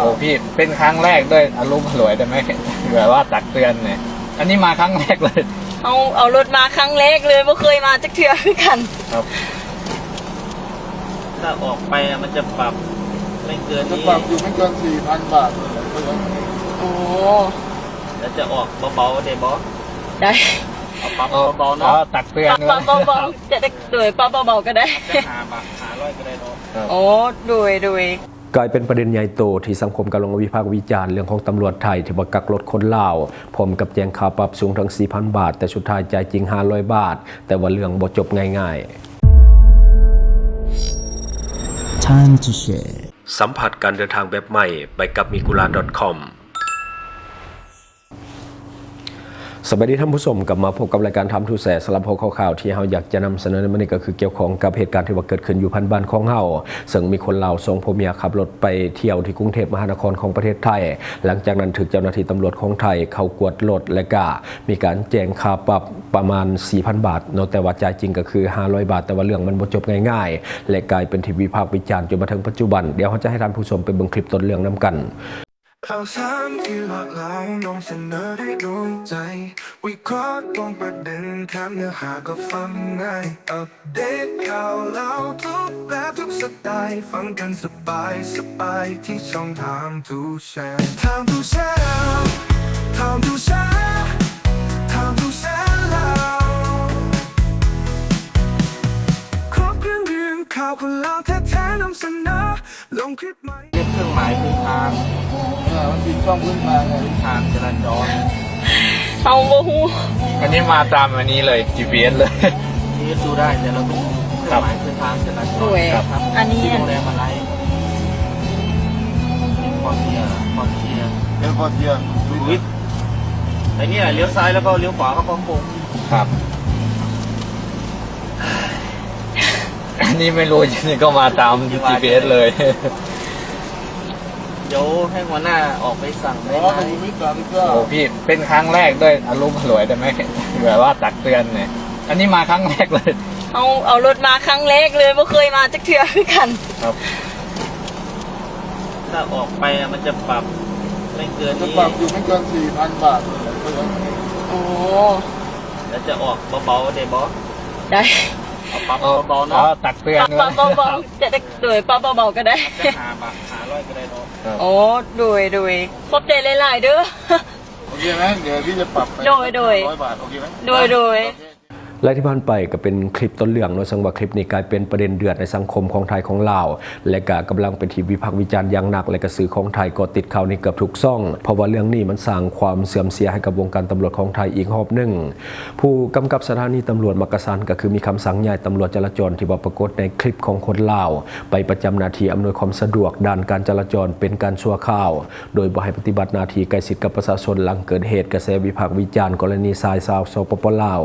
โอ้พี่ เป็นครั้งแรกด้วย อารมณ์อร่วยได้ไหม แบบว่าตักเตือนเนี่ย อันนี้มาครั้งแรกเลย เอา เอารถมาครั้งแรกเลย บ่เคยมาจักเทื่อคือกัน ครับ ถ้าออกไปอะมันจะปรับไม่เกิน จะ นี้ ปรับอยู่ไม่เกินสี่พันบาทเลย โอ้ แล้วจะออกเบาๆได้บ่ ได้ เอาปรับเบาๆเนาะ อ๋อ ตักเตือน ปรับเบาๆ จะได้ โดยปรับเบาๆก็ได้ จะห้าบาท ห้าร้อยก็ได้เนาะ ครับ อ๋อ โดย โดย ກາຍເປັນປະເດັນໃຫຍ່ໂຕທີ່ສັງຄົມກຳລັງວິພາກວິຈານເລື່ອງຂອງຕຳຫຼວດໄທທີ່ວ່າກັກລົດຄົນລາວ ພ້ອມກັບແຈ້ງຄ່າປັບສູງເຖິງສີ່ພັນບາດ, ແຕ່ສຸດທ້າຍຈ່າຍຈິງຫ້າຮ້ອຍບາດ, ແຕ່ວ່າເລື່ອງບໍ່ຈົບງ່າຍໆ. Time to share. ສຳຜັດການເດີນທາງແບບໃໝ່ ໄປກັບ migura.com. ສະບາຍດີທ່ານຜູ້ຊົມ, ກັບມາພົບກັບລາຍການ Time to Share. ສຳລັບຫົວຂໍ້ຂ່າວທີ່ເຮົາຢາກຈະນຳສະເໜີໃນມື້ນີ້ ກໍຄືກ່ຽວຂ້ອງກັບເຫດການທີ່ວ່າເກີດຂຶ້ນຢູ່ພັນບ້ານຂອງເຮົາ, ເຊິ່ງມີຄົນລາວສອງຜົວເມຍຂັບລົດໄປທ່ຽວທີ່ກຸງເທບມະຫານະຄອນຂອງປະເທດໄທ. ຫຼັງຈາກນັ້ນຖືກເຈົ້າໜ້າທີ່ຕຳຫຼວດຂອງໄທເຂົ້າກວດລົດ ແລະກະມີການແຈ້ງຄ່າປັບປະມານສີ່ພັນບາດເນາະ, ແຕ່ວ່າຈ່າຍຈິງກໍຄືຫ້າຮ້ອຍບາດ, ແຕ່ວ່າເລື່ອງມັນບໍ່ຈົບງ່າຍໆ ແລະກາຍເປັນທີ່ວິພາກວິຈານຈົນມາເຖິງປັດຈຸບັນ. ດຽວເຮົາຈະໃຫ້ທ່ານຜູ້ຊົມໄປເບິ່ງຄລິບຕົ້ນເລື່ອງນຳກັນ. ຂ່າວສານທີ່ຫຼາກຫຼາຍນຳສະເໜີດ້ວຍດວງໃຈ ວິເຄາະຕຣົງປະເດັນ ແຖມເນື້ອຫາກໍຟັງງ່າຍ ອັບເດດຂ່າວລາວທຸກແບບທຸກສະໄຕ ຟັງກັນສະບາຍສະບາຍທີ່ຊ່ອງ Time to Share. Time to Share. Time to Share. Time to Share ລາວ ຄອບເລື່ອງເລື່ອງຂ່າວຄົນລາວແທ້ໆນຳສະເໜີ ລົງຄລິບໃໝ່ ເຮັດເຄື່ອງໝາຍພື້ນຖານ ເອີ ມັນຖືກຕ້ອງພື້ນຖານ ພື້ນຖານຈະລາຈອນ ເຮົາບໍ່ຮູ້ ອັນນີ້ມາຕາມອັນນີ້ເລີຍ ຈີພີເອັສເລີຍ ຈີພີເອັສດູໄດ້ ແຕ່ເຮົາຕ້ອງ ເຄື່ອງໝາຍພື້ນຖານຈະລາຈອນ ໂດຍ ຄັບ ອັນນີ້ ທີ່ໂຮງແຮມອາໄລ ຄອເຊຍ ຄອເຊຍ ເປັນຄອເຊຍ ອຸຍ ໄອ້ນີ້ລະ ລ້ຽວຊ້າຍແລ້ວກໍລ້ຽວຂວາເຂົ້າຄອງໂປ່ງ ຄັບ. ອັນນີ້ໄມ່ຮູ້ ອັນນີ້ກໍມາຕາມຈີພີເອັສເລີຍ ດຽວໃຫ້ຫົວໜ້າອອກໃບສັ່ງໄດ້ໄໝ? ໂອ້ ພີ່ ເປັນຄັ້ງແລກດ້ວຍ ອາລົມອາຫຼວຍໄດ້ໄໝ? ແບບວ່າຕັກເຕືອນນີ້ ອັນນີ້ມາຄັ້ງແລກເລີຍ ເຮົາເອົາລົດມາຄັ້ງແລກເລີຍ ບໍ່ເຄີຍມາຈັກເທື່ອຄືກັນ ຄັບ. ຖ້າອອກໄປມັນຈະປັບໄມ່ເກີນ ຈະປັບຢູ່ໄມ່ເກີນສີ່ພັນບາດ ໂອ້ ແລ້ວຈະອອກເບົາໆໄດ້ບໍ່? ໄດ້ ເອົາປັບເບົາໆເນາະ ເອົາຕັກເຕືອນ ປັບເບົາໆ ຈະໄດ້ ໂດຍ ປັບເບົາໆກໍໄດ້ ຈັກຫ້າບາດ ຫ້າຮ້ອຍກໍໄດ້ເນາະ ໂອ້ ໂດຍໆ ຂອບໃຈຫຼາຍໆເດີ ໂອເຄໄໝ? ດຽວພີ່ຈະປັບໄປ ໂດຍໆ ຫ້າຮ້ອຍບາດ ໂອເຄໄໝ? ໂດຍໆ ໂອເຄ. ແລະທີ່ຜ່ານໄປກໍເປັນຄລິບຕົ້ນເລື່ອງເນາະ ເຊິ່ງວ່າຄລິບນີ້ກາຍເປັນປະເດັນເດືອດໃນສັງຄົມຂອງໄທຂອງລາວ ແລະກະກຳລັງເປັນທີ່ວິພາກວິຈານຢ່າງໜັກ ແລະກະສື່ຂອງໄທກໍຕິດຂ່າວນີ້ເກືອບທຸກຊ່ອງ ເພາະວ່າເລື່ອງນີ້ມັນສ້າງຄວາມເສື່ອມເສຍໃຫ້ກັບວົງການຕຳຫຼວດຂອງໄທອີກຮອບໜຶ່ງ. ຜູ້ກຳກັບສະຖານີຕຳຫຼວດມັກກະສັນ ກໍຄືມີຄຳສັ່ງຍ້າຍຕຳຫຼວດຈະລາຈອນທີ່ວ່າປາກົດໃນຄລິບຂອງຄົນລາວ ໄປປະຈຳໜ້າທີ່ອຳນວຍຄວາມສະດວກດ້ານການຈະລາຈອນເປັນການຊົ່ວຄາວ ໂດຍບໍ່ໃຫ້ປະຕິບັດໜ້າທີ່ໃກ້ຊິດກັບປະຊາຊົນ. ຫຼັງເກີດເຫດກະແສວິພາກວິຈານກໍລະນີຊາຍຊາວ ສປປ ລາວ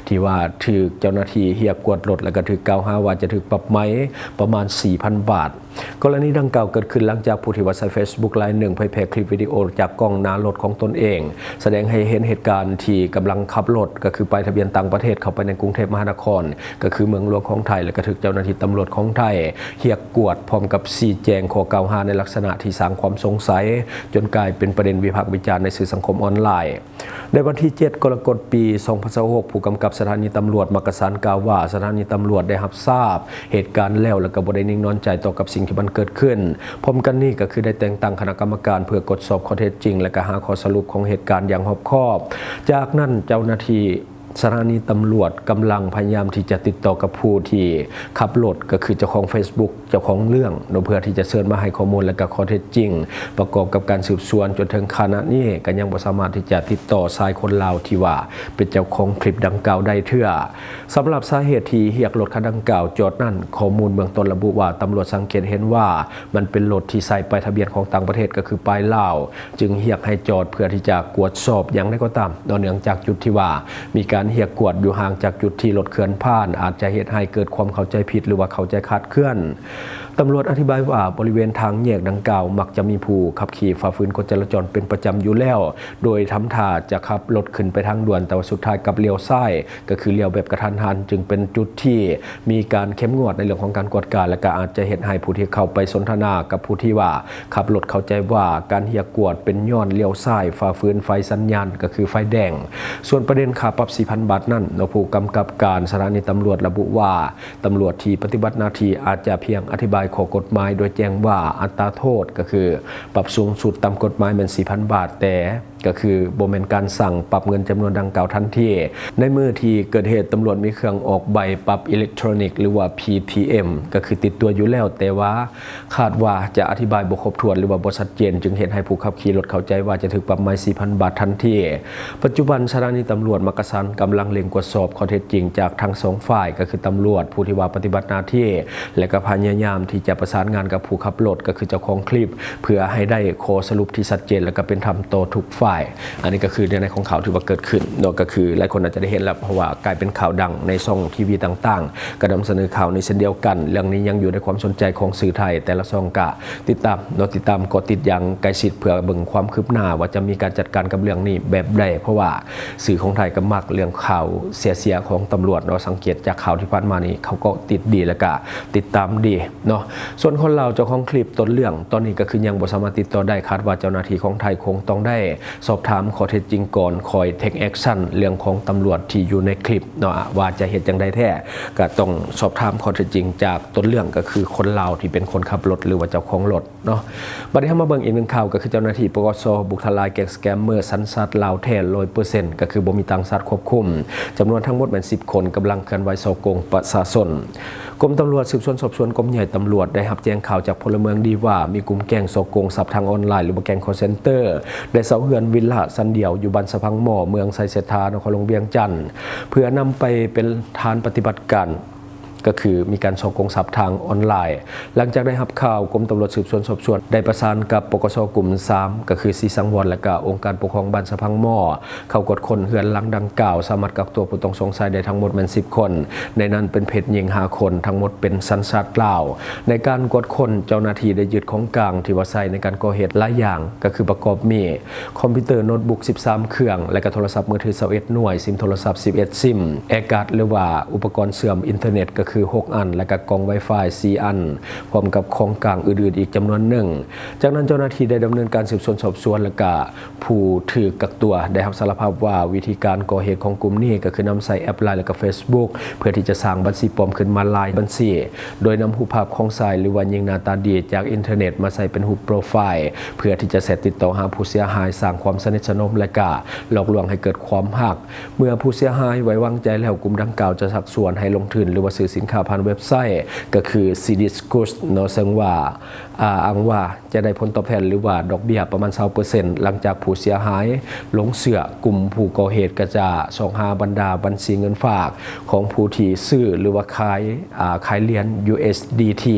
ທີ່ວ່າຖືກເຈົ້າໜ້າທີ່ຮຽກກວດລົດ ແລະກະຖືກກ່າວຫາວ່າຈະຖືກປັບໃໝປະມານສີ່ພັນບາດ. ກໍລະນີດັ່ງກ່າວເກີດຂຶ້ນຫຼັງຈາກຜູ້ທີ່ວ່າໃຊ້ເຟສບຸກລາຍໜຶ່ງເຜີຍແຜ່ຄລິບວິດີໂອຈາກກ້ອງໜ້າລົດຂອງຕົນເອງ ສະແດງໃຫ້ເຫັນເຫດການທີ່ກຳລັງຂັບລົດ ກໍຄືປ້າຍທະບຽນຕ່າງປະເທດ ເຂົ້າໄປໃນກຸງເທບມະຫານະຄອນ ກໍຄືເມືອງຫຼວງຂອງໄທ ແລະກະຖືກເຈົ້າໜ້າທີ່ຕຳຫຼວດຂອງໄທຮຽກກວດ ພ້ອມກັບຊີ້ແຈງຂໍ້ກ່າວຫາໃນລັກສະນະທີ່ສ້າງຄວາມສົງໄສ ຈົນກາຍເປັນປະເດັນວິພາກວິຈານໃນສື່ສັງຄົມອອນລາຍ. ໃນວັນທີເຈັດ ກໍລະກົດ ປີສອງພັນຊາວຫົກ ຜູ້ກຳກັບສະຖານີຕຳຫຼວດມັກກະສັນກ່າວວ່າ ສະຖານີຕຳຫຼວດໄດ້ຮັບຊາບເຫດການແລ້ວ ແລະກໍບໍ່ໄດ້ນິ່ງນອນໃຈຕໍ່ກັບສິ່ງທີ່ມັນເກີດຂຶ້ນ. ພ້ອມກັນນີ້ກໍຄືໄດ້ແຕ່ງຕັ້ງຄະນະກຳມະການເພື່ອກວດສອບຂໍ້ເທັດຈິງ ແລະກໍຫາຂໍ້ສະຫຼຸບຂອງເຫດການຢ່າງຮອບຄອບ. ຈາກນັ້ນເຈົ້າໜ້າທີ່ ສະຖານີຕຳຫຼວດກຳລັງພະຍາຍາມທີ່ຈະຕິດຕໍ່ກັບຜູ້ທີ່ຂັບລົດ ກໍຄືເຈົ້າຂອງເຟສບຸກ ເຈົ້າຂອງເລື່ອງເນາະ ເພື່ອທີ່ຈະເຊີນມາໃຫ້ຂໍ້ມູນ ແລະກະຂໍ້ເທັດຈິງ ປະກອບກັບການສືບສວນ. ຈົນເຖິງຂະນະນີ້ກໍຍັງບໍ່ສາມາດທີ່ຈະຕິດຕໍ່ຊາຍຄົນລາວທີ່ວ່າເປັນເຈົ້າຂອງຄລິບດັ່ງກ່າວໄດ້ເທື່ອ. ສຳລັບສາເຫດທີ່ຮຽກລົດຄັນດັ່ງກ່າວຈອດນັ້ນ, ຂໍ້ມູນເບື້ອງຕົ້ນລະບຸວ່າ ຕຳຫຼວດສັງເກດເຫັນວ່າ ມັນເປັນລົດທີ່ໃສ່ປ້າຍທະບຽນຂອງຕ່າງປະເທດ ກໍຄືປ້າຍລາວ, ຈຶ່ງຮຽກໃຫ້ຈອດເພື່ອທີ່ຈະກວດສອບ. ຢ່າງໃດກໍຕາມເນາະ, ເນື່ອງຈາກຈຸດທີ່ວ່າມີການຮຽກກວດຢູ່ຫ່າງຈາກຈຸດທີ່ລົດເຄື່ອນຜ່ານ, ອາດຈະເຮັດໃຫ້ເກີດຄວາມເຂົ້າໃຈຜິດ ຫຼືວ່າເຂົ້າໃຈຄາດເຄື່ອນ. ຕຳຫຼວດອະທິບາຍວ່າ ບໍລິເວນທາງແຍກດັ່ງກ່າວ ມັກຈະມີຜູ້ຂັບຂີ່ຝ່າຝືນກົດຈະລາຈອນເປັນປະຈຳຢູ່ແລ້ວ, ໂດຍທຳທ່າຈະຂັບລົດຂຶ້ນໄປທາງດ່ວນ, ແຕ່ວ່າສຸດທ້າຍກັບລ້ຽວຊ້າຍ, ກໍຄືລ້ຽວແບບກະທັນຫັນ, ຈຶ່ງເປັນຈຸດທີ່ມີການເຂັ້ມງວດໃນເລື່ອງຂອງການກວດກາ ແລະ ກໍອາດຈະເຮັດໃຫ້ຜູ້ທີ່ເຂົ້າໄປສົນທະນາກັບຜູ້ທີ່ວ່າຂັບລົດເຂົ້າໃຈວ່າການຮຽກກວດເປັນຍ້ອນລ້ຽວຊ້າຍຝ່າຝືນໄຟສັນຍານ, ກໍຄືໄຟແດງ. ສ່ວນປະເດັນຄ່າປັບສີ່ພັນບາດນັ້ນ, ເນາະ, ຜູ້ກຳກັບການສະຖານີຕຳຫຼວດລະບຸວ່າ ຕຳຫຼວດທີ່ປະຕິບັດໜ້າທີ່ອາດຈະພຽງອະທິບາຍຂໍ້ກົດໝາຍໂດຍແຈ້ງວ່າອັດຕາໂທດ ກໍຄືປັບສູງສຸດຕາມກົດໝາຍແມ່ນສີ່ພັນບາດ, ແຕ່ກໍຄືບໍ່ແມ່ນການສັ່ງປັບເງິນຈຳນວນດັ່ງກ່າວທັນທີ. ໃນມື້ທີ່ເກີດເຫດ, ຕຳຫຼວດມີເຄື່ອງອອກໃບປັບອີເລັກໂທຣນິກ ຫຼືວ່າ ພີທີເອັມ ກໍຄືຕິດຕົວຢູ່ແລ້ວ, ແຕ່ວ່າຄາດວ່າຈະອະທິບາຍບໍ່ຄົບຖ້ວນ ຫຼືວ່າບໍ່ຊັດເຈນ, ຈຶ່ງເຮັດໃຫ້ຜູ້ຂັບຂີ່ລົດເຂົ້າໃຈວ່າຈະຖືກປັບໃໝສີ່ພັນບາດທັນທີ. ປັດຈຸບັນສະຖານີຕຳຫຼວດມັກກະສັນກຳລັງເລັ່ງກວດສອບຂໍ້ເທັດຈິງຈາກທັງສອງຝ່າຍ, ກໍຄືຕຳຫຼວດຜູ້ທີ່ວ່າປະຕິບັດໜ້າທີ່ ແລະ ກໍພະຍາຍາມທີ່ຈະປະສານງານກັບຜູ້ຂັບລົດ, ກໍຄືເຈົ້າຂອງຄລິບ, ເພື່ອໃຫ້ໄດ້ຂໍ້ສະຫຼຸບທີ່ຊັດເຈນ ແລະ ກໍເປັນທຳຕໍ່ທຸກຝ່າຍ. ອັນນີ້ກໍຄືເນື້ອໃນຂອງຂ່າວທີ່ວ່າເກີດຂຶ້ນເນາະ, ກໍຄືຫຼາຍຄົນອາດຈະໄດ້ເຫັນແລ້ວ, ເພາະວ່າກາຍເປັນຂ່າວດັງໃນຊ່ອງທີວີຕ່າງໆ ກໍນຳສະເໜີຂ່າວນີ້ເຊັ່ນດຽວກັນ. ເລື່ອງນີ້ຍັງຢູ່ໃນຄວາມສົນໃຈຂອງສື່ໄທ, ແຕ່ລະຊ່ອງກະ ຕິດຕາມເນາະ, ຕິດຕາມ ເກາະຕິດຢ່າງໃກ້ຊິດເພື່ອເບິ່ງຄວາມຄືບໜ້າວ່າຈະມີການຈັດການກັບເລື່ອງນີ້ແບບໃດ, ເພາະວ່າສື່ຂອງໄທກໍມັກເລື່ອງຂ່າວເສຍໆຂອງຕຳຫຼວດເນາະ. ສັງເກດຈາກຂ່າວທີ່ຜ່ານມານີ້ ເຂົາກໍຕິດດີ ແລ້ວກໍຕິດຕາມດີເນາະ. ສ່ວນຄົນລາວເຈົ້າຂອງຄລິບຕົ້ນເລື່ອງ ຕອນນີ້ກໍຄືຍັງບໍ່ສາມາດຕິດຕໍ່ໄດ້, ຄາດວ່າເຈົ້າໜ້າທີ່ຂອງໄທຄົງຕ້ອງໄດ້ສອບຖາມຂໍ້ເທັດຈິງກ່ອນ ຄ່ອຍເທັກແອັກຊັນເລື່ອງຂອງຕຳຫຼວດທີ່ຢູ່ໃນຄລິບເນາະ ວ່າຈະເຮັດຈັ່ງໃດແທ້. ກໍຕ້ອງສອບຖາມຂໍ້ເທັດຈິງຈາກ ຕົ້ນເລື່ອງກໍຄືຄົນລາວທີ່ເປັນຄົນຂັບລົດ ຫຼືວ່າເຈົ້າຂອງລົດເນາະ. ບັດນີ້ເຮົາມາເບິ່ງອີກໜຶ່ງຂ່າວ ກໍຄືເຈົ້າໜ້າທີ່ ປກສ ບຸກທະລາຍແກ້ງສະແກມເມີ ສັນຊາດລາວແທ້ຮ້ອຍເປີເຊັນ ກໍຄືບໍ່ມີຕ່າງຊາດຄວບຄຸມ ຈຳນວນທັງໝົດແມ່ນສິບຄົນ ກຳລັງເຄື່ອນໄຫວສໍ້ໂກງປະຊາຊົນ. ກົມຕຳຫຼວດສືບສວນສອບສວນ ກົມໃຫຍ່ຕຳຫຼວດ ໄດ້ຮັບແຈ້ງຂ່າວຈາກພົນລະເມືອງດີວ່າ ມີກຸ່ມແກ້ງສໍ້ໂກງຊັບທາງອອນລາຍ ຫຼືວ່າແກ້ງຄໍເຊັນເຕີ ໄດ້ເຊົ່າເຮືອນວິລລາຊັ້ນດຽວຢູ່ບ້ານສະພັງໝໍ້ ເມືອງໄຊເສດຖາ ນະຄອນຫຼວງວຽງຈັນ ເພື່ອນຳໄປເປັນຖານປະຕິບັດການ ກໍຄືມີການສໍ້ໂກງຊັບທາງອອນລາຍ. ຫຼັງຈາກໄດ້ຮັບຂ່າວ, ກົມຕຳຫຼວດສືບສວນສອບສວນໄດ້ປະສານກັບ ປກສ ກຸ່ມສາມ ກໍຄືສີສັງວອນ ແລະ ກໍອົງການປົກຄອງບ້ານສະພັງໝໍ້ ເຂົ້າກວດຄົ້ນເຮືອນຫຼັງດັ່ງກ່າວ, ສາມາດກັກຕົວຜູ້ຕ້ອງສົງໄສໄດ້ທັງໝົດແມ່ນສິບຄົນ, ໃນນັ້ນເປັນເພດຍິງຫ້າຄົນ, ທັງໝົດເປັນສັນຊາດລາວ. ໃນການກວດຄົ້ນ, ເຈົ້າໜ້າທີ່ໄດ້ຍຶດຂອງກາງທີ່ວ່າໃຊ້ໃນການກໍ່ເຫດຫຼາຍຢ່າງ, ກໍຄືປະກອບມີ ຄອມພິວເຕີໂນ້ດບຸກສິບສາມເຄື່ອງ ແລະ ກະໂທລະສັບມືຖືຊາວເອັດໜ່ວຍ, ຊິມໂທລະສັບສິບເອັດຊິມ, ແອກາດ ຫຼືວ່າອຸປະກອນເຊື່ອມອິນເຕີເນັດ ກໍຄືຫົກອັນ ແລະ ກະກ່ອງວາຍຟາຍສີ່ອັນ, ພ້ອມກັບຂອງກາງອື່ນໆອີກຈຳນວນໜຶ່ງ. ຈາກນັ້ນເຈົ້າໜ້າທີ່ໄດ້ດຳເນີນການສືບສວນສອບສວນ ແລະ ກະຜູ້ຖືກກັກຕົວໄດ້ຮັບສາລະພາບວ່າ ວິທີການກໍ່ເຫດຂອງກຸ່ມນີ້ ກໍຄືນຳໃຊ້ແອັບລາຍ ແລະ ກະເຟສບຸກ ເພື່ອທີ່ຈະສ້າງບັນຊີປອມຂຶ້ນມາຫຼາຍບັນຊີ ໂດຍນຳຮູບພາບຂອງຊາຍ ຫຼືວ່າຍິງໜ້າຕາດີຈາກອິນເຕີເນັດມາໃສ່ເປັນຮູບໂປຣໄຟລ໌ ເພື່ອທີ່ຈະແຊັດຕິດຕໍ່ຫາຜູ້ເສຍຫາຍ, ສ້າງຄວາມສະໜິດສະໜົມ ແລະ ກະຫຼອກລວງໃຫ້ເກີດຄວາມຮັກ. ເມື່ອຜູ້ເສຍຫາຍໄວ້ວາງໃຈແລ້ວ, ກຸ່ມດັ່ງກ່າວຈະຊັກຊວນໃຫ້ລົງທຶນ ຫຼືວ່າຊື້ສິນຄ້າຜ່ານເວັບໄຊ ກໍຄື ຊີດີສກູສ ເນາະ, ເຊິ່ງວ່າ ອາ ອ້າງວ່າຈະໄດ້ຜົນຕອບແທນ ຫຼືວ່າດອກເບ້ຍປະມານຊາວເປີເຊັນ ຫຼັງຈາກຜູ້ເສຍຫາຍຫຼົງເຊື່ອ. ກຸ່ມຜູ້ກໍ່ເຫດກໍຈະຊອກຫາບັນດາບັນຊີເງິນຝາກຂອງຜູ້ທີ່ຊື້ ຫຼືວ່າຂາຍ ອາ ຂາຍຫຼຽນ ຢູເອສດີທີ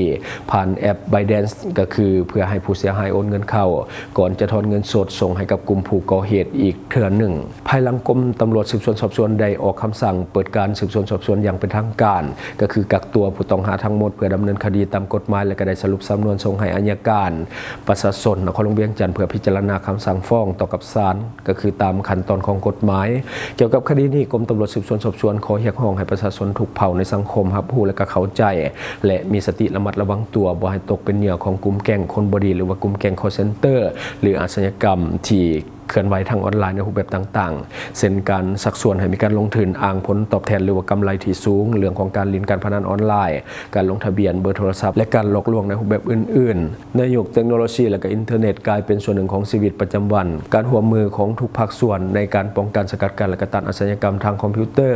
ຜ່ານແອັບ Binance ກໍຄືເພື່ອໃຫ້ຜູ້ເສຍຫາຍໂອນເງິນເຂົ້າ ກ່ອນຈະຖອນເງິນສົດສົ່ງໃຫ້ກັບກຸ່ມຜູ້ກໍ່ເຫດອີກເທື່ອໜຶ່ງ. ພາຍຫຼັງກົມຕຳຫຼວດສືບສວນສອບສວນໄດ້ອອກຄຳສັ່ງເປີດການສືບສວນສອບສວນຢ່າງເປັນທາງການ, ກໍຄືກັກຕົວຜູ້ຕ້ອງຫາທັງໝົດເພື່ອດຳເນີນຄະດີຕາມກົດໝາຍ ແລະ ກໍໄດ້ສະຫຼຸບສຳນວນສົ່ງໃຫ້ອັຍການປະຊາຊົນນະຄອນຫຼວງວຽງຈັນ ເພື່ອພິຈາລະນາຄຳສັ່ງຟ້ອງຕໍ່ກັບສານ. ກໍຄືຕາມຂັ້ນຕອນຂອງກົດໝາຍ. ກ່ຽວກັບຄະດີນີ້, ກົມຕຳຫຼວດສືບສວນສອບສວນຂໍຮຽກຮ້ອງໃຫ້ປະຊາຊົນທຸກເຜົ່າໃນສັງຄົມຮັບຮູ້ ແລະ ກໍເຂົ້າໃຈ ແລະ ມີສະຕິລະມັດລະວັງຕົວ, ບໍ່ໃຫ້ຕົກເປັນເຫຍື່ອຂອງກຸ່ມແກ້ງຄົນບໍ່ດີ ຫຼືວ່າກຸ່ມແກ້ງຄໍເຊັນເຕີ ຫຼື ອາຊະຍາກຳທີ່ເຄື່ອນໄຫວທາງອອນລາຍໃນຮູບແບບຕ່າງໆ ເຊັ່ນ ການຊັກຊວນໃຫ້ມີການລົງທຶນ, ອ້າງຜົນຕອບແທນ ຫຼືວ່າກຳໄລທີ່ສູງ, ເລື່ອງຂອງການຫຼິ້ນການພະນັນອອນລາຍ, ການລົງທະບຽນ, ເບີໂທລະສັບ ແລະ ການຫຼອກລວງໃນຮູບແບບອື່ນໆ. ໃນຍຸກເຕັກໂນໂລຊີ ແລະ ກະອິນເຕີເນັດກາຍເປັນສ່ວນໜຶ່ງຂອງຊີວິດປະຈຳວັນ, ການຮ່ວມມືຂອງທຸກພາກສ່ວນໃນການປ້ອງກັນ, ສະກັດກັ້ນ ແລະ ກະຕ້ານອາຊະຍາກຳທາງຄອມພິວເຕີ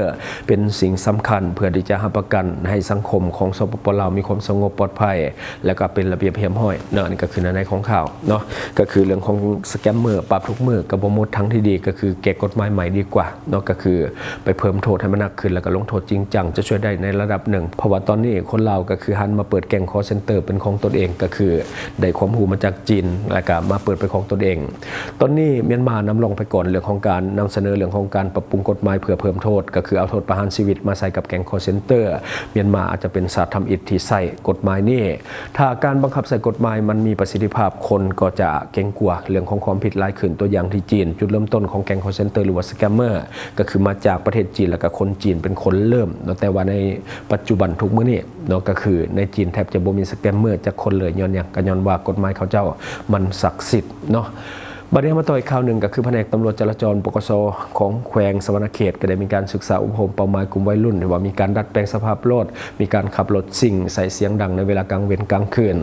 ເປັນສິ່ງສຳຄັນ ເພື່ອທີ່ຈະຮັບປະກັນໃຫ້ສັງຄົມຂອງ ສປປ ລາວ ມີຄວາມສະຫງົບປອດໄພ ແລະ ກະເປັນລະບຽບຮຽບຮ້ອຍເນາະ. ອັນນີ້ກໍຄືໃນໃນຂອງຂ່າວເນາະ, ກໍຄືເລື່ອງຂອງສະແກມເມີ ປັບທຸກມື້ ກໍບໍ່ໝົດ ທາງທີ່ດີກໍຄືແກ້ກົດໝາຍໃໝ່ດີກວ່າເນາະ ກໍຄືໄປເພີ່ມໂທດໃຫ້ມັນໜັກຂຶ້ນ ແລ້ວກໍລົງໂທດຈິງຈັງ ຈະຊ່ວຍໄດ້ໃນລະດັບໜຶ່ງ. ເພາະວ່າຕອນນີ້ຄົນລາວກໍຄືຫັນມາເປີດແກ້ງຄໍເຊັນເຕີເປັນຂອງຕົນເອງ ກໍຄືໄດ້ຄວາມຮູ້ມາຈາກຈີນ ແລ້ວກໍມາເປີດເປັນຂອງຕົນເອງ. ຕອນນີ້ມຽນມານຳຮ່ອງໄປກ່ອນເລື່ອງຂອງການນຳສະເໜີເລື່ອງຂອງການປັບປຸງກົດໝາຍເພື່ອເພີ່ມໂທດ ກໍຄືເອົາໂທດປະຫານຊີວິດມາໃສ່ກັບແກ້ງຄໍເຊັນເຕີ. ມຽນມາອາດຈະເປັນຊາດທຳອິດທີ່ໃຊ້ກົດໝາຍນີ້. ຖ້າການບັງຄັບໃຊ້ກົດໝາຍມັນມີປະສິດທິພາບ, ຄົນກໍຈະເກງກົວເລື່ອງຂອງຄວາມຜິດຫຼາຍຂຶ້ນ. ຕົວຢ່າງທີ່ຈີນ, ຈຸດເລີ່ມຕົ້ນຂອງແກ້ງຄໍເຊັນເຕີ ຫຼືວ່າສະແກມເມີ ກໍຄືມາຈາກປະເທດຈີນ ແລ້ວກໍຄົນຈີນເປັນຄົນເລີ່ມເນາະ. ແຕ່ວ່າໃນປັດຈຸບັນທຸກມື້ນີ້ເນາະ, ກໍຄືໃນຈີນແທບຈະບໍ່ມີສະແກມເມີຈັກຄົນເລີຍ. ຍ້ອນຫຍັງ? ກໍຍ້ອນວ່າກົດໝາຍເຂົາເຈົ້າມັນສັກສິດເນາະ. ບັດນີ້ເຮົາມາຕໍ່ອີກຂ່າວໜຶ່ງ ກໍຄືພະແນກຕຳຫຼວດຈະລາຈອນ ປກສ ຂອງແຂວງສະຫວັນນະເຂດ ກໍໄດ້ມີການສຶກສາອົບຮົມເປົ້າໝາຍກຸ່ມໄວລຸ້ນ ທີ່ວ່າມີການດັດແປງສະພາບລົດ, ມີການຂັບລົດຊິ່ງ, ໃຊ້ສຽງດັງໃນເວລາກາງເວັນກາງຄືນ.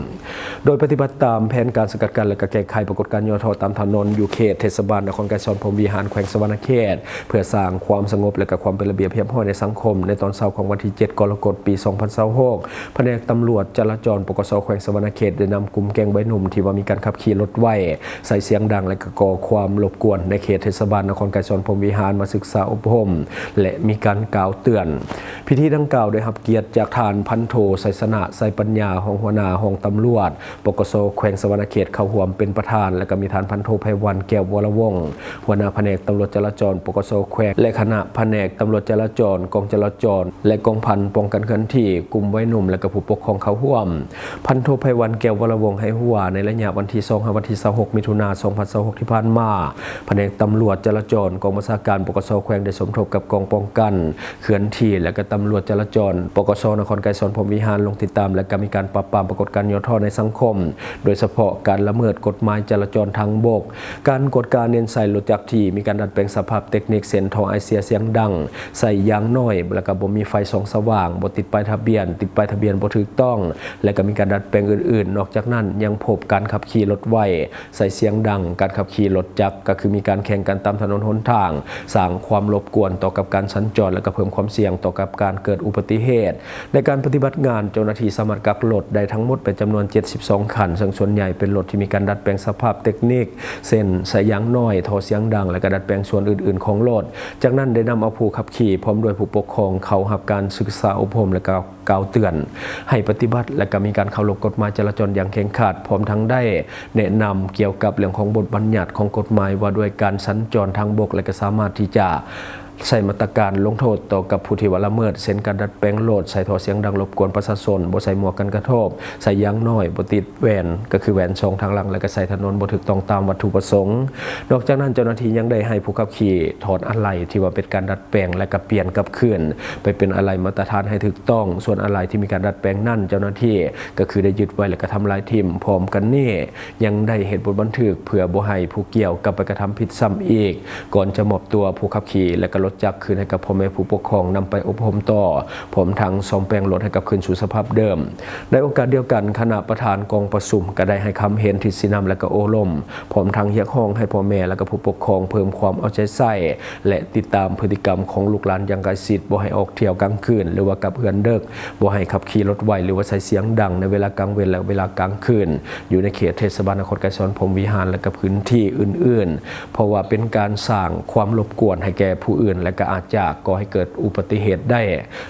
ໂດຍປະຕິບັດຕາມແຜນການສະກັດກັ້ນ ແລະ ກໍແກ້ໄຂປາກົດການຫຍໍ້ທໍ້ຕາມຖະໜົນຢູ່ເຂດເທດສະບານນະຄອນໄກສອນພົມວິຫານ ແຂວງສະຫວັນນະເຂດ ເພື່ອສ້າງຄວາມສະຫງົບ ແລະ ກໍຄວາມເປັນລະບຽບຮຽບຮ້ອຍໃນສັງຄົມ. ໃນຕອນເຊົ້າຂອງວັນທີເຈັດ ກໍລະກົດ ປີສອງພັນຊາວຫົກ ພະແນກຕຳຫຼວດຈະລາຈອນ ປກສ ແຂວງສະຫວັນນະເຂດ ໄດ້ນຳກຸ່ມແກ້ງໄວໜຸ່ມທີ່ວ່າມີການຂັບຂີ່ລົດໄວ, ໃຊ້ສຽງດັງ ແລະ ກໍກໍ່ຄວາມລົບກວນໃນເຂດເທດສະບານນະຄອນໄກສອນພົມວິຫານມາສຶກສາອົບຮົມ ແລະ ມີການກ່າວເຕືອນ. ພິທີດັ່ງກ່າວໄດ້ຮັບກຽດຈາກທ່ານພັນໂທ ໄຊຊະນະ ໄຊປັນຍາ ຮອງຫົວໜ້າຫ້ອງຕຳຫຼວດ ປກສ ແຂວງສະຫວັນນະເຂດ ເຂົ້າຮ່ວມເປັນປະທານ ແລະ ກໍມີທ່ານພັນໂທ ໄພວັນ ແກ້ວວໍລະວົງ ຫົວໜ້າພະແນກຕຳຫຼວດຈະລາຈອນ ປກສ ແຂວງ ແລະ ຄະນະພະແນກຕຳຫຼວດຈະລາຈອນ ກອງຈະລາຈອນ ແລະ ກອງພັນປ້ອງກັນເຄື່ອນທີ່, ກຸ່ມໄວໜຸ່ມ ແລະ ກໍຜູ້ປົກຄອງເຂົ້າຮ່ວມ. ພັນໂທ ໄພວັນ ແກ້ວວະລະວົງ ໃຫ້ຮູ້ວ່າ ໃນໄລຍະວັນທີສອງ ຫາ ວັນທີຊາວຫົກ ມິຖຸນາ ສອງພັນຊາວຫົກ ທີ່ຜ່ານມາ, ພະແນກຕຳຫຼວດຈະລາຈອນ ກອງບັນຊາການ ປກສ ແຂວງ ໄດ້ສົມທົບກັບກອງປ້ອງກັນເຄື່ອນທີ່ ແລະ ກໍຕຳຫຼວດຈະລາຈອນ ປກສ ນະຄອນໄກສອນພົມວິຫານ ລົງຕິດຕາມ ແລະ ກໍມີການປາບປາມປາກົດການຫຍໍ້ທໍ້ໃນສັງຄົມ, ໂດຍສະເພາະການລະເມີດກົດໝາຍຈະລາຈອນທາງບົກ. ການກວດກາເນັ້ນໃສ່ລົດຈັກທີ່ມີການດັດແປງສະພາບເຕັກນິກ ເຊັ່ນ ທໍ່ໄອເສຍສຽງດັງ, ໃຊ້ຢາງໜ້ອຍ ແລ້ວກໍບໍ່ມີໄຟສ່ອງສະຫວ່າງ, ບໍ່ຕິດປ້າຍທະບຽນ, ຕິດປ້າຍທະບຽນບໍ່ຖືກຕ້ອງ ແລະ ກໍມີການດັດແປງອື່ນໆ. ນອກຈາກນັ້ນຍັງພົບການຂັບຂີ່ລົດໄວ, ໃຊ້ສຽງດັງ, ການຂັບຂີ່ລົດຈັກ ກໍຄືມີການແຂ່ງກັນຕາມຖະໜົນຫົນທາງ, ສ້າງຄວາມລົບກວນຕໍ່ກັບການສັນຈອນ ແລະ ກໍເພີ່ມຄວາມສ່ຽງຕໍ່ກັບການເກີດອຸບັດຕິເຫດ. ໃນການປະຕິບັດງານ, ເຈົ້າໜ້າທີ່ສາມາດກັກລົດໄດ້ທັງໝົດເປັນຈຳນວນເຈັດສິບສອງຄັນ, ເຊິ່ງສ່ວນໃຫຍ່ເປັນລົດທີ່ມີການດັດແປງສະພາບເຕັກນິກ ເຊັ່ນ ໃສ່ຢາງໜ້ອຍ, ທໍ່ສຽງດັງ ແລະ ກະດັດແປງສ່ວນອື່ນໆຂອງລົດ. ຈາກນັ້ນໄດ້ນຳເອົາຜູ້ຂັບຂີ່ພ້ອມດ້ວຍຜູ້ປົກຄອງເຂົ້າຮັບການສຶກສາອົບຮົມ ແລະ ກໍກ່າວເຕືອນໃຫ້ປະຕິບັດ ແລະ ກໍມີການເຄົາລົບກົດໝາຍຈະລາຈອນຢ່າງເຄັ່ງຄັດ, ພ້ອມທັງໄດ້ແນະນຳກ່ຽວກັບເລື່ອງຂອງບົດບັນຍັດຂອງກົດໝາຍວ່າດ້ວຍການສັນຈອນທາງບົກ ແລະ ກໍສາມາດທີ່ຈະ ໃຊ້ມາດຕະການລົງໂທດຕໍ່ກັບຜູ້ທີ່ວ່າລະເມີດ ເຊັ່ນ ການດັດແປງລົດ, ໃສ່ທໍ່ສຽງດັງລົບກວນປະຊາຊົນ, ບໍ່ໃສ່ໝວກກັນກະທົບ, ໃສ່ຢາງໜ້ອຍ, ບໍ່ຕິດແວ່ນ ກໍຄືແວ່ນສອງທາງຫຼັງ ແລະ ກໍໃສ່ຖະໜົນບໍ່ຖືກຕ້ອງຕາມວັດຖຸປະສົງ. ນອກຈາກນັ້ນ, ເຈົ້າໜ້າທີ່ຍັງໄດ້ໃຫ້ຜູ້ຂັບຂີ່ຖອດອາໄຫຼ່ທີ່ວ່າເປັນການດັດແປງ ແລະ ກໍປ່ຽນກັບຄືນໄປເປັນອາໄຫຼ່ມາດຕະຖານໃຫ້ຖືກຕ້ອງ. ສ່ວນອາໄຫຼ່ທີ່ມີການດັດແປງນັ້ນ, ເຈົ້າໜ້າທີ່ກໍຄືໄດ້ຍຶດໄວ້ ແລະ ກໍທຳລາຍຖິ້ມ. ພ້ອມກັນນີ້, ຍັງໄດ້ເຮັດບົດບັນທຶກເພື່ອບໍ່ໃຫ້ຜູ້ກ່ຽວກັບໄປກະທຳຜິດຊ້ຳອີກ. ກ່ອນຈະມອບຕົວຜູ້ຂັບຂີ່ ແລະ ກໍລົດຈັກຄືນໃຫ້ກັບພໍ່ແມ່ຜູ້ປົກຄອງນຳໄປອົບຮົມຕໍ່, ພ້ອມທັງສ້ອມແປງລົດໃຫ້ກັບຄືນສູ່ສະພາບເດີມ. ໃນໂອກາດດຽວກັນ, ຄະນະປະທານກອງປະຊຸມກໍໄດ້ໃຫ້ຄຳເຫັນ, ທິດຊີ້ນຳ ແລະ ກໍໂອ້ລົມ, ພ້ອມທັງຮຽກຮ້ອງໃຫ້ພໍ່ແມ່ ແລະ ກໍຜູ້ປົກຄອງເພີ່ມຄວາມເອົາໃຈໃສ່ ແລະ ຕິດຕາມພຶດຕິກຳຂອງລູກຫຼານຢ່າງໃກ້ຊິດ, ບໍ່ໃຫ້ອອກທ່ຽວກາງຄືນ ຫຼືວ່າກັບເຮືອນເດິກ, ບໍ່ໃຫ້ຂັບຂີ່ລົດໄວ ຫຼືວ່າໃຊ້ສຽງດັງໃນເວລາກາງເວັນ ແລະ ເວລາກາງຄືນ ຢູ່ໃນເຂດເທດສະບານນະຄອນໄກສອນພົມວິຫານ ແລະ ກໍພື້ນທີ່ອື່ນໆ, ເພາະວ່າເປັນການສ້າງຄວາມລົບກວນໃຫ້ແກ່ຜູ້ອື່ນ ແລະ ກໍອາດຈະກໍ່ໃຫ້ເກີດອຸບັດຕິເຫດໄດ້.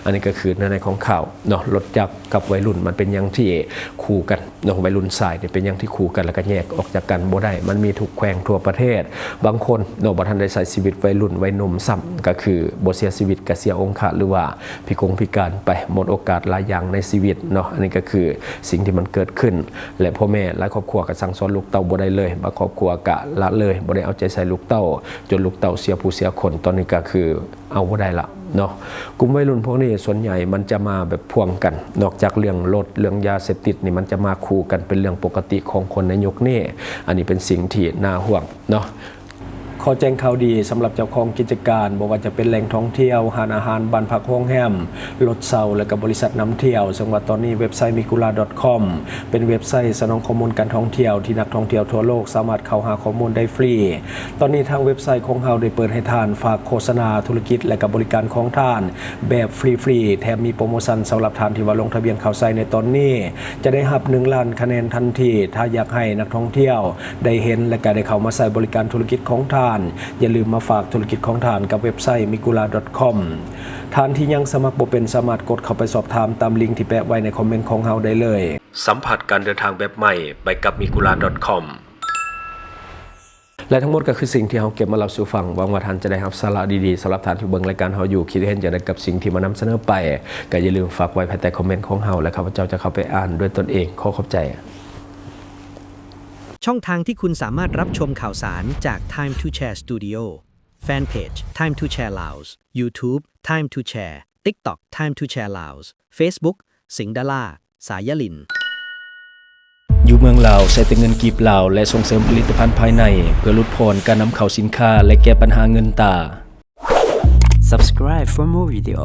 ອັນນີ້ກໍຄືເນື້ອໃນຂອງຂ່າວເນາະ, ລົດຈັກກັບໄວລຸ້ນມັນເປັນຫຍັງທີ່ຄູ່ກັນ ເນາະ ໄວລຸ້ນຊາຍນີ້ເປັນຫຍັງທີ່ຄູ່ກັນ ແລ້ວກໍແຍກອອກຈາກກັນບໍ່ໄດ້? ມັນມີທຸກແຂວງທົ່ວປະເທດ. ບາງຄົນເນາະ ບໍ່ທັນໄດ້ໃຊ້ຊີວິດໄວລຸ້ນໄວໜຸ່ມຊ້ຳ, ກໍຄືບໍ່ເສຍຊີວິດກໍເສຍອົງຄະ ຫຼືວ່າພິກົງພິການໄປ, ໝົດໂອກາດຫຼາຍຢ່າງໃນຊີວິດເນາະ. ອັນນີ້ກໍຄືສິ່ງທີ່ມັນເກີດຂຶ້ນ ແລະ ພໍ່ແມ່ຫຼາຍຄອບຄົວກໍສັ່ງສອນລູກເຕົ້າບໍ່ໄດ້ເລີຍ, ບາງຄອບຄົວກໍລະເລີຍ, ບໍ່ໄດ້ເອົາໃຈໃສ່ລູກເຕົ້າ, ຈົນລູກເຕົ້າເສຍຜູ້ເສຍຄົນ. ຕອນນີ້ກໍຄື ເອົາບໍ່ໄດ້ລະເນາະ. ກຸ່ມໄວລຸ້ນພວກນີ້ສ່ວນໃຫຍ່ມັນຈະມາແບບພ່ວງກັນ, ນອກຈາກເລື່ອງລົດ, ເລື່ອງຢາເສບຕິດນີ້ ມັນຈະມາຄູ່ກັນເປັນເລື່ອງປົກກະຕິຂອງຄົນໃນຍຸກນີ້. ອັນນີ້ເປັນສິ່ງທີ່ໜ້າຫ່ວງເນາະ. ໂຄ ຂໍແຈ້ງຂ່າວດີສຳລັບເຈົ້າຂອງກິດຈະການ, ບໍ່ວ່າຈະເປັນແຫຼ່ງທ່ອງທ່ຽວ, ຮ້ານອາຫານ, ບ້ານພັກໂຮງແຮມ, ລົດເຊົ່າ ແລະ ກະບໍລິສັດນຳທ່ຽວ. ເຊິ່ງວ່າຕອນນີ້ເວັບໄຊ Mikula dot com ເປັນເວັບໄຊສະໜອງຂໍ້ມູນການທ່ອງທ່ຽວ ທີ່ນັກທ່ອງທ່ຽວທົ່ວໂລກສາມາດເຂົ້າຫາຂໍ້ມູນໄດ້ຟຣີ. ຕອນນີ້ທາງເວັບໄຊຂອງເຮົາໄດ້ເປີດໃຫ້ທ່ານຝາກໂຄສະນາທຸລະກິດ ແລະ ກະບໍລິການຂອງທ່ານແບບຟຣີໆ, ແຖມມີໂປຣໂມຊັນສຳລັບທ່ານທີ່ວ່າລົງທະບຽນເຂົ້າໃຊ້ໃນຕອນນີ້ ຈະໄດ້ຮັບໜຶ່ງລ້ານຄະແນນທັນທີ. ຖ້າຢາກໃຫ້ນັກທ່ອງທ່ຽວໄດ້ເຫັນ ແລະ ກະໄດ້ເຂົ້າມາໃຊ້ບໍລິການທຸລະກິດຂອງທ່ານ, ຢ່າລືມມາຝາກທຸລະກິດຂອງທ່ານກັບເວັບໄຊ Mikula dot com. ທ່ານທີ່ຍັງສະໝັກບໍ່ເປັນ ສາມາດກົດເຂົ້າໄປສອບຖາມຕາມລິງທີ່ແປະໄວ້ໃນຄອມເມັນຂອງເຮົາໄດ້ເລີຍ. ສຳຜັດການເດີນທາງແບບໃໝ່ ໄປກັບ Mikula dot com. ແລະ ທັງໝົດກໍຄືສິ່ງທີ່ເຮົາເກັບມາເລົ່າສູ່ຟັງ. ຫວັງວ່າທ່ານຈະໄດ້ຮັບສາລະດີໆ. ສຳລັບທ່ານທີ່ເບິ່ງລາຍການເຮົາຢູ່, ຄິດເຫັນຢ່າງໃດກັບສິ່ງທີ່ມານຳສະເໜີໄປ, ກໍຢ່າລືມຝາກໄວ້ພາຍໃຕ້ຄອມເມັນຂອງເຮົາ ແລະ ຂ້າພະເຈົ້າຈະເຂົ້າໄປອ່ານດ້ວຍຕົນເອງ. ຂໍຂອບໃຈ. ช่องทางที่คุณสามารถรับชมข่าวสารจาก Time to Share Studio Fanpage Time to Share Laos YouTube Time to Share TikTok Time to Share Laos Facebook สิงห์ดารา สายลิน ຢູ່ເມືອງລາວ ໃຊ້ແຕ່ເງິນກີບລາວ ແລະ ສົ່ງເສີມຜະລິດຕະພັນພາຍໃນ ເພື່ອຫຼຸດຜ່ອນການນຳເຂົ້າສິນຄ້າ ແລະ ແກ້ບັນຫາເງິນຕາ. Subscribe for more video.